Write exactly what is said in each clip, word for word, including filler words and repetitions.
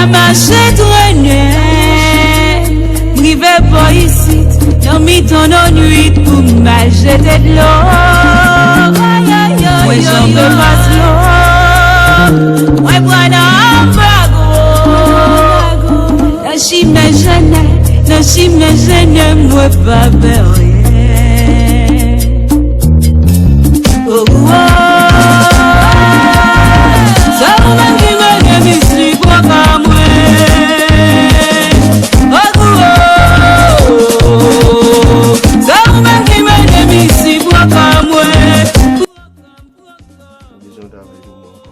Mache trennen, m rive bò isit, nan mitan lannwit pou m al jete dlo. Mwen janbe pas lo, mwen pran nan anbago. Nan chimen jennen, nan chimen jennen, mwen pa pè anyen. Oh, oh, oh. Se ou menm ki mennen misye bwaka mwen. Oh, oh, oh. Se ou menm ki mennen misye bwaka mwen. Mwen bezwen travay pou mwen ankò.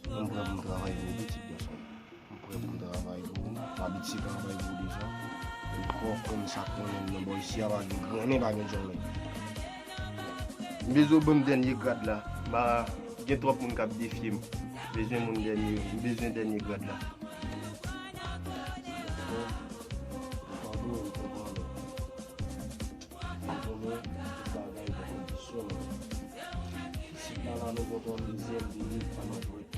Mwen prè pou m travay pou ou, pitit gason. Mwen prè pou m travay pou ou. M abitye travay pou ou deja. Ou kò konn sa k konnen m nan bò isi a, pa gen grannen, pa gen djòlè. M bezwen ban m dènye grad la. M pa gen twòp moun k ap defye m. M bezwen moun dènye, m bezwen dènye grad la. Konnen tout bagay gen kondisyon l. Isit la, la nou kontan yon dezyèm minit pa nan jwèt.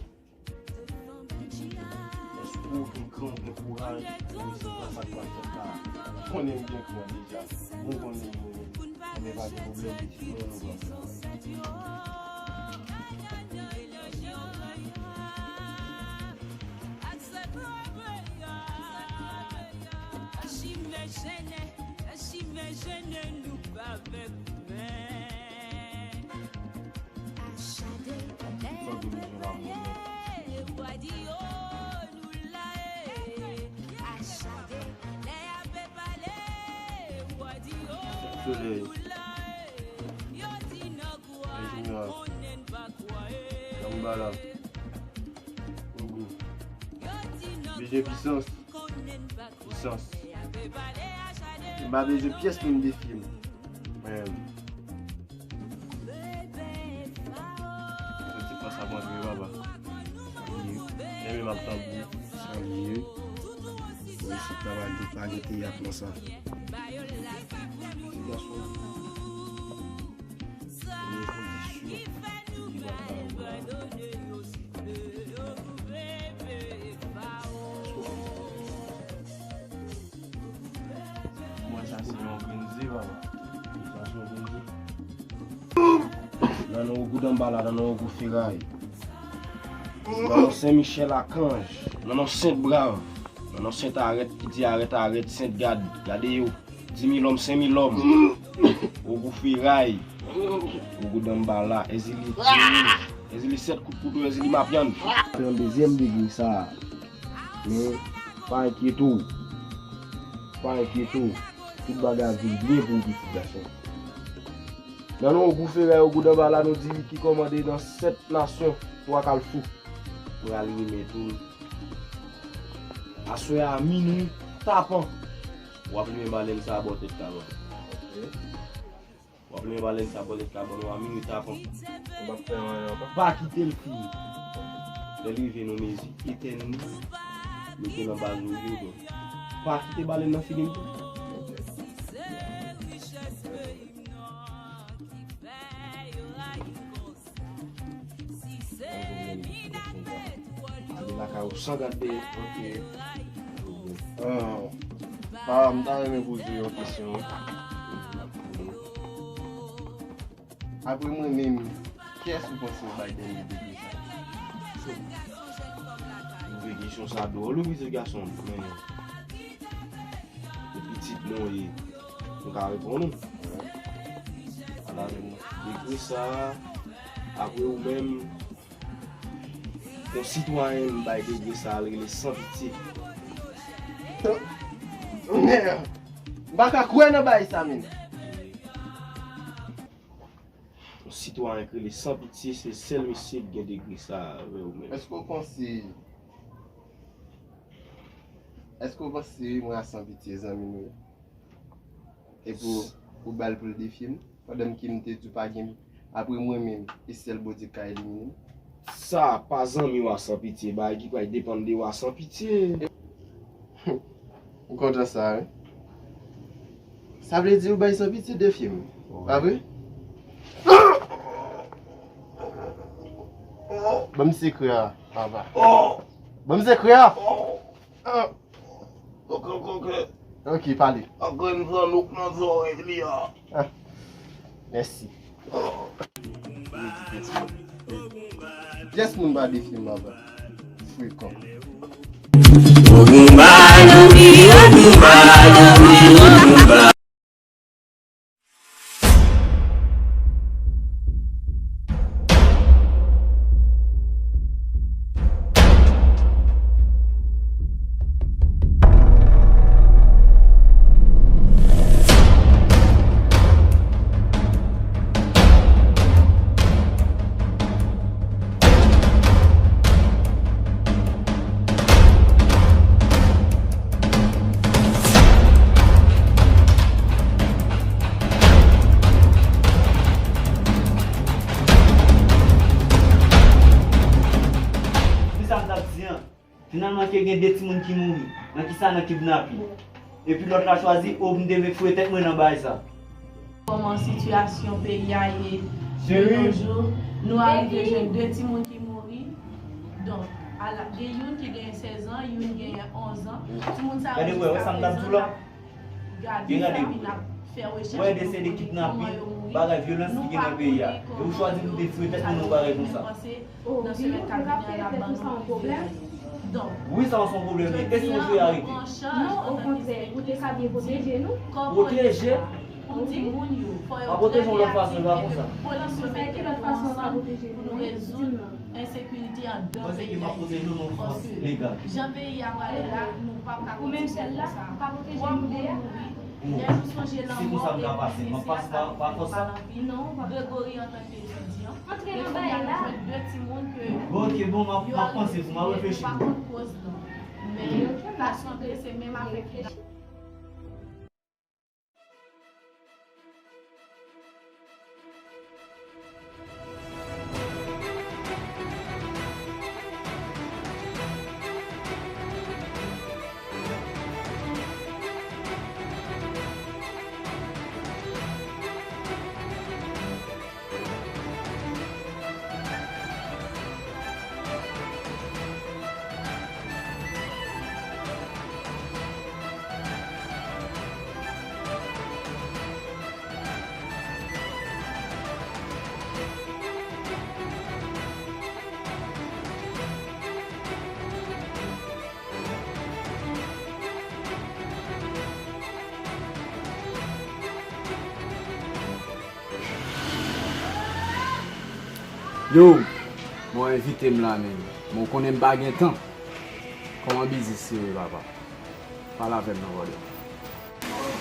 Èske w gen kran, w gen kouraj pou resevwa sa k pral fèt la? Konnen m gen kran deja. Mwen konnen mwen, mwen pa gen pwoblèm de kran, nou pral travay. Chimen jennen, chimen jennen, nou pa vèk men. Achade, lè a pe pale, w a di yo, nou la e. Achade, lè a pe pale, w a di yo, nou la e. Yo di nan kwa, konnen n pa kwa e. Yo di nan kwa, konnen n pa kwa e. Bezwen pisans. Pisans. M pa bezwen pyès moun defye m. Men, soti fòs ap antre, papa. Salye. Enben, m ap tann ou. Salye. Resit la, pa gen, pa gen teyat nan sa. Ti gason. Premye kondisyon, li va ba ou la. Mwen sa se yon grenn ze, papa. Sa se yon grenn ze. Nan non Ogou Danbala, nan non Ogou Feray. Nan non Sen Michèl Akanj. Nan non Sent Brav. Nan non Sent Arèt ki di arèt, arèt, Sent Gad. Gade yo. Di mil lòm, senk mil lòm. Ogou Feray. Ogou Danbala. Èzili Diri. Èzili Sèt Kout Kouto. Èzili Mapyann. Pran dezyèm degre sa a. Men, pa enkyete w. Pa enkyete w. Tout bagay ap vin byen pou ou, pitit gason. Nan non Ogou Feray, Ogou Danbala, nou di ki kòmande nan sèt nasyon, twa kalfou. Pral rimen tou. Aswè a minwi tapan. W ap limen balèn sa a bò tèt kabann. W ap limen balèn sa a bò tèt kabann ou a minwi tapan. Ou p ap fè anyen ankò. Pa kite l fini. Lè l rive nan mezi, etèn li, mete nan baz ou yo, donk. Pa kite balèn nan fini l tou. Ale lakay ou san gad dèyè. Ok. Ah, ah, m ta renmen poze yon kesyon. Apre mwen menm, kiyès ou panse w bay dènye degre sa? Ou vle kesyon sa dwòl wi, pitit gason m, men se pitit mwen w ye, m ka reponn ou. Ala, degre sa, apre ou menm, yon sitwayen m bay degre sa, l rele San Pitye. M pa ka kwè nan bagay sa menm. Yon sitwayen k rele San Pitye, se sèl mesye k gen degre sa a, vre ou menm. Èske w panse, èske w panse mwen a San Pitye zanmi nou ye? Epi w, ou ba l pou l defye m? Pandan m ki m te di w pa gen, apre mwen menm, e sèl Bondye k ka elimine m. Sa pa zanmi w a San Pitye, bagay ki pral depann de w a San Pitye. M kontan sa, wi. Sa vle di ou bay San Pitye defye m, pa vre? Ban m sekrè a, papa. Ban m sekrè a. Ah. Ok, ok, ok. Ok, pale. Ak grenn zannouk nan zòrèy li a. Ah. Mèsi. Pyès moun pa defye m, papa. Frekan. Kisa m t ap di an? Finalman ke gen de timoun ki mouri. Nan kisa? Nan kidnapin. Epi lòt la chwazi, o, m te vle foure tèt mwen nan bagay sa. Kòman sitiyasyon peyi a ye de nos jours, nou arive jwenn de timoun ki mouri. Donk, ala, gen youn ki genyen sèz an, youn genyen onz an. Timoun sa yo jiska prezan n ap gade sa, epi n ap fè rechèch pou nou konnen kòman yo mouri. Nou pa konnen kòman yo mouri. Nou pa konnen si nan semèn k ap vini an n ap ban nou yon referans. Donk, wi, sa se yon pwoblèm, wi. Jodi a, nou pran chaj antanke espektris pou di kòman nou fè pou di moun yo, fò yo pran reyaksyon e ke nou pote ansanm pou nou rezoud ensekirite anndan peyi a. Paske jan peyi a prale la, nou p ap ka kontinye konsa. Twòp moun mouri. Lè nou sonje lanmò epi mesye a sa vin pa lanpil. Gregory antanke etidyan. Epi kounye a nou jwenn de timoun ke yo arive, nou pa konn koz lan. Men ta sanble se menm afè ki Yo, bon, envite m la menm. Bon, ou konnen m pa gen tan. Kòman biznis yo ye, papa? Pale avè m non, brother.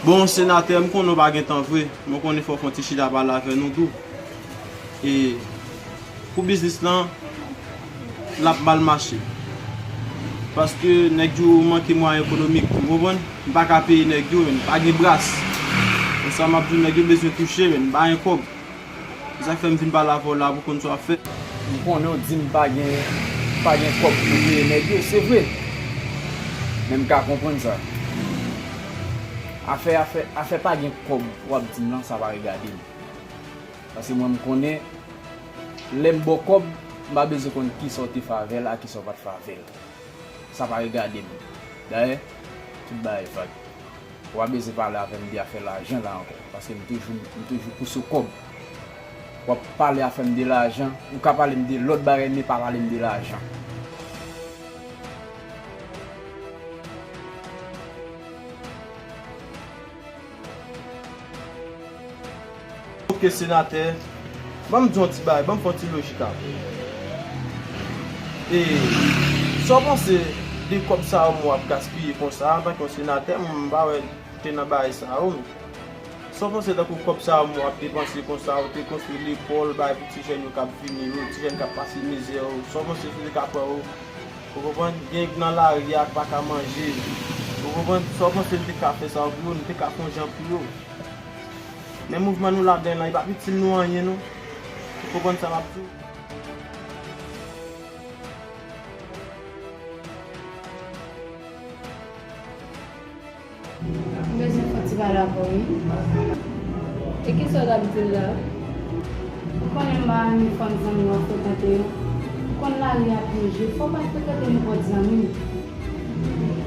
Bon, senatè, m konnen w pa gen tan vre, men w konnen fò w fè yon ti chita pale avè nou tou. E pou biznis lan, l ap mal mache. Paske nèg yo manke mwayen ekonomik, ou konprann? M pa ka peye nèg yo, men m pa gen bras. Men sa m ap di w, nèg yo bezwen touche, men m pa gen kòb. Se sa k fè m vin pale avè w la pou konn sa w ap fè. M konnen w di m pa gen, pa gen kòb pou peye nèg yo, se vre. Men m ka konprann sa. Afè, afè, afè pa gen kòb w ap di m lan, sa pa regade m. Paske mwen, m konnen, lè m ba w kòb, m pa bezwen konn kisa w te fè avè l ak kisa w pa t fè avè l. Sa pa regade m. Dayè, tout bagay vag. Ou pa bezwen pale avè m de afè lajan la ankò, paske m toujou, m toujou pouse w kòb. W ap pale avè m de lajan, ou ka pale m de lòt bagay, men pa pale m de lajan. Ok, senatè, ban m di yon ti bagay, ban m fè yon ti lojik avè w. E, sa w panse de kòb sa yo m wè w ap gaspiye konsa, antanke yon senatè, m pa wè ou te nan bagay sa yo. Sa w panse tankou kòb sa yo m wè w ap depanse konsa, ou te konstwi lekòl, bay pou ti jèn yo k ap vini yo, ti jèn k ap pase mizè yo, sa w panse si w te ka pran yo? Ou konprann? Gen nan lari a k pa ka manje. Ou konprann? Sa w panse n te ka fè sa yo pou yo, n te ka fè yon jan pou yo. Men mouvman nou ladan l lan, li p ap itil nou anyen non. Ou konprann sa m ap di w? M bezwen fè yon ti pale avè w, wi. E kisa w t ap di l la? Ou konnen m pa renmen fanm zanmi w ap frekante yo. Ou konn lari a byen je, fò w pa frekante nenpòt zanmi.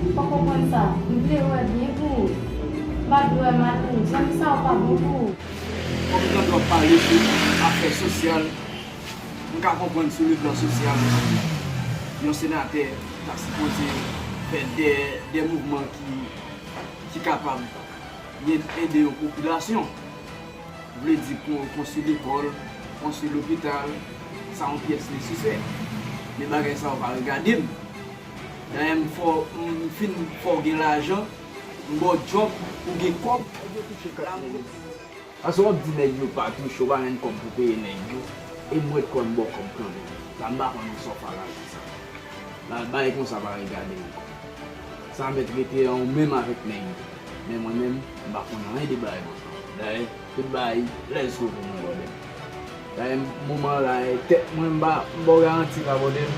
Ou pa konprann sa. M vle wè byen pou ou. M pa vle wè mal pou ou. Zanmi sa yo pa bon pou ou. Kòm tande w ap pale sou afè sosyal, m ka konprann sou le plan sosyal, yon senatè ta sipoze fè de, de mouvman ki, ki kapab ede yon popilasyon. Vle di kon-, konstwi lekòl, konstwi lopital, sa yon pyès nesesè. Men bagay sa yo pa regade m. Dayè m fè w, m fin fè w gen lajan, m ba w djòb, ou gen kòb. Paske w ap di nèg yo pa touche, w pa jwenn kòb pou peye nèg yo, e m ret kò m ba w kòb kanmenm. Sa m pa konn sa w fè la konsa. La bay konsa pa regade m. Sa mèt rete an ou menm avèk nèg yo. Men mwen menm, m pa konn anyen de bagay konsa. Dayè, tout bagay, let's go pou mwen, brother. Dayè, moman la, e tèt mwen, m pa, m ba w garanti la, brother.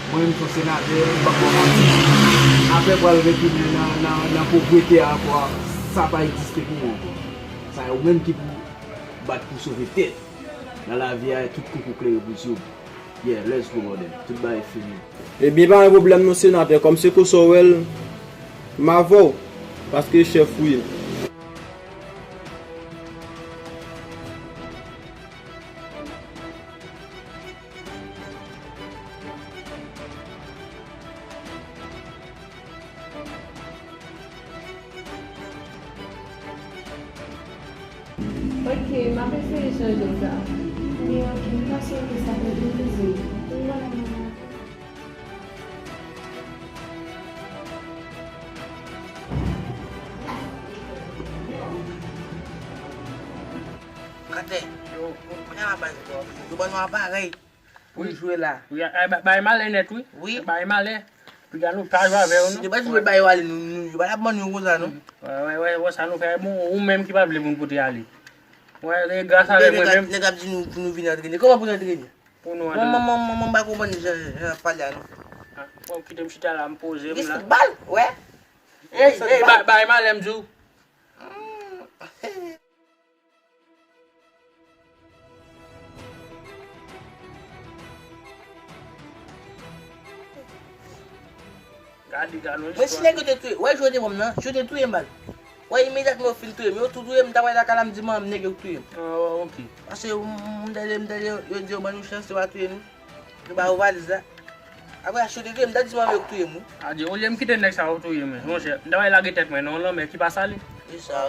Mwen menm, m se yon senatè, m p ap ba w manti. Apre pral retounen nan, nan, nan povrete a ankò, sa pa egziste pou mwen ankò. Sa e ou menm ki pou bat pou sove tèt. Nan lavi a, tout koukou klere pou zye w. Yeah, let's go, brother. Tout bagay fini. Ebyen, pa gen pwoblèm non, senatè. Kòm se konsa w wè l, m avè w. Paske chèf ou ye. Ok, m ap eseye chanje sa. Ebyen, ok, m pase w mesaj la, vin bezwen. Vin wè m. Gade, yo, yo, yo ban nou aparèy pou n jwe la. Wi, a, a, ba-, bay malè nèt, wi. Wi. Bay malè. Piga nou pa jwe avè yo, non. Yo pa jwe bay yo ale, nou, nou, yo pa t ap ban nou konsa, non. Wè, wè, wè, wè, sa nou fè, bon, ou menm ki pa vle pou n pote ale. Wè, e gras avè mwen menm. Nèg ap di nou pou nou vin antrene. Kòman pou n antrene? Pou nou antrene. Mwen, mwen, mwen, mwen, m pa konprann jan, jan y ap pale a, non. Ah, bon, kite m chita la, m poze m la. Gen foutbòl? Wè. Ey, ey, bay, bay malè m di w. Hmm. Gade, gade yon istwa. Mwen si nèg yo te touye, wè, jodi mwen nan, yo te touye m bal. Wè, imedyatman yo fin touye m, yo tou touye m, m ta pral lakay la, m di manman m nèg yo k touye m. Ah, ok. Paske m, m tande, m tande yo di yo ban nou chans, yo pa touye nou. Yo ba yo valiz la. Apre, yo te touye m, m ta di manman yo k touye m, wi. Adye, olye m kite nèg sa yo touye m, monchè, m ta pral lage tèt mwen nan yon lanmè ki pa sale. Se sa.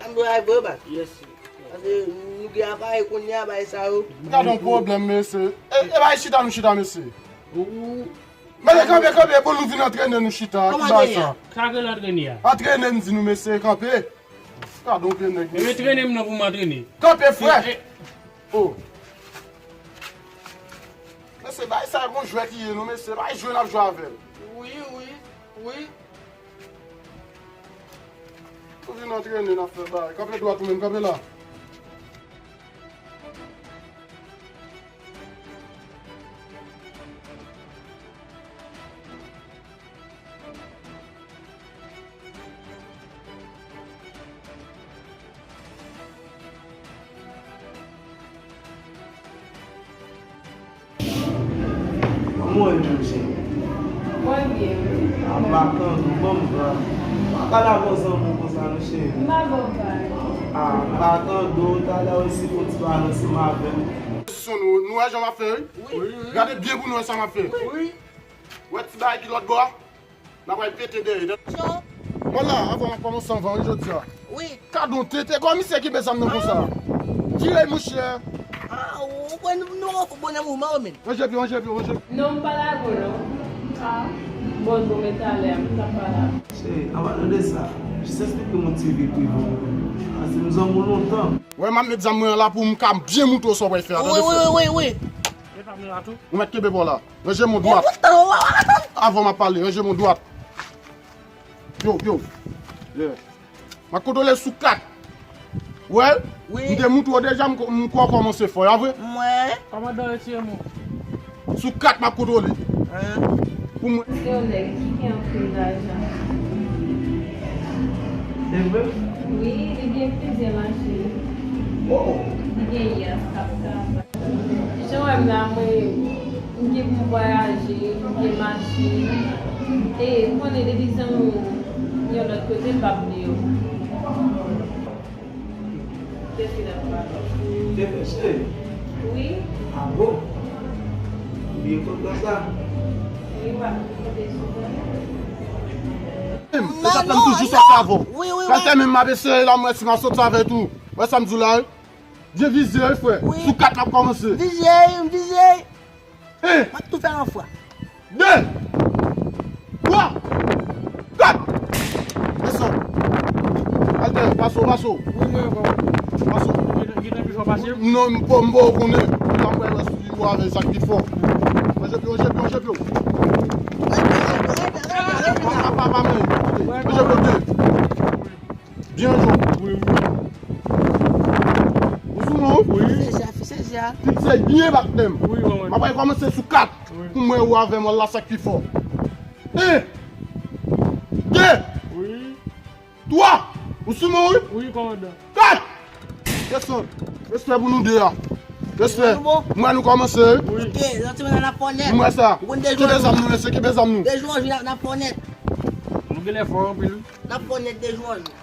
An dwe ay vre, baz. Yes, sir. Paske nou gen aparèy kounye a, bagay sa yo. Gade yon pwoblèm, mesye. E, e bay chita nou chita, mesye. Mesye, kanpe, kanpe, pou nou vin antrene nou chita. Ki bagay sa? Sa k rele antrene a? Antrene, m di nou, mesye, kanpe. Gade yon vye nèg, mesye. Antrene m non pou m antrene. Kanpe, frè. Oh. Mesye, bagay sa e yon jwèt li ye, non, mesye. Bagay jwe n ap jwe avè l. Wi, wi, wi. Ou vin antrene, n ap fè bagay. Kanpe dwat ou menm, kanpe la. Kòman w ye, monchè? Mwen byen, wi. A, m pa tande w, ban m vag. Pa pale avè w zanmi w konsa non, cheri. M pa ba w vag. A, m pa tande w, talè w eseye fè yon ti pale ansanm avè m. Pozisyon nou, nou wè jan m ap fè, wi. Wi. Gade byen pou nou wè sa m ap fè. Wi. Wè ti bagay ki lòt bò a? N a pral pete dèyè. Mwen la, avan m ap kòmanse anvan, wi, jodi a. Wi. Kadon tete, kòman misye kenbe zam nan konsa? Tire, monchè. A, ou kwè nou, nou rankontre bonè mouvman, wi, men. Ranje pye, ranje pye, ranje pye. Non, m pa dakò, non. A, bon, bon, men talè a, m t ap pale avè w. Cheri, anpalan de sa, jis esplike m yon ti vi prive w. Paske m zanmi w lontan. Wè, m ap met zam mwen an la pou m ka byen moutre w sa w pral fè a, tande, frè? Wi, wi, wi, wi. Ou mèt kenbe bò la. Ranje men w dwat. Avan m ap pale, ranje men w dwat. Yo, yo. Yeah. M ap kontwole sou kat. Wè? Wi. M te moutre w deja, m ko-, m kwè w kòmanse fò, a vre? M wè. Kòmandan, retire men w. Sou kat m ap kontwole. Pou mwen. Se yon nèg ki gen anpil lajan. Se vre? Wi, li gen plizyè machin. Oh! Li gen yat, kap kap. La, mwen, m gen pou m vwayaje, m gen machin. E, ou konnen, depi zanmi w yon lòt kote, m p ap bliye w. Kèske n ap pale? Te fè cheri? Wi. A bon? Ou byen kontan sa? Wi, m ap konte sou mwen. Menm, e sa fè m toujou sòti avè w. Wi, wi, wi. Sa fè menm m ap eseye la, m wè si m ap sòti avè w tou. Wè sa m di w la, wi. Byen vizye, wi, frè. Wi. Sou kat l ap kòmanse. Vizye, vizye. En. M ap tou fè l an fwa. De. Twa. Kat. Desann. Altè, pase w, pase w. Wi, mwen ankò. Pase w. Gen, gen tan pi fò pase m? Non, m po, m po konnen. M ap wè si w avè sa k pi fò. Manje pye w, manje pye w, manje pye w. Pa, pa, pa, pa, men. Manje pye w, de. Byen jwe. Wi, wi. Ou sou mwen, wi? Wi. Fè sa, fè sa. Tout se byen bat menm. Wi, kòmandan. M ap kòmanse sou kat. Wi. Pou mwen ou avè mwen la sa k pi fò. En. De. Wi. Twa. Ou sou mwen, wi? Wi, kòmandan. Kat. Desann. Respè pou nou de a. Respè. Nou bon? M wè nou kòmanse. Wi. Ok, lòt semèn la n ap fò nèt. M wè sa. Ou konn de jou. Kenbe zam nou, mesye, kenbe zam nou. De jou an jou, n ap, n ap fò nèt. Nou genlè fò anpil, wi. N ap fò nèt de jou an jou.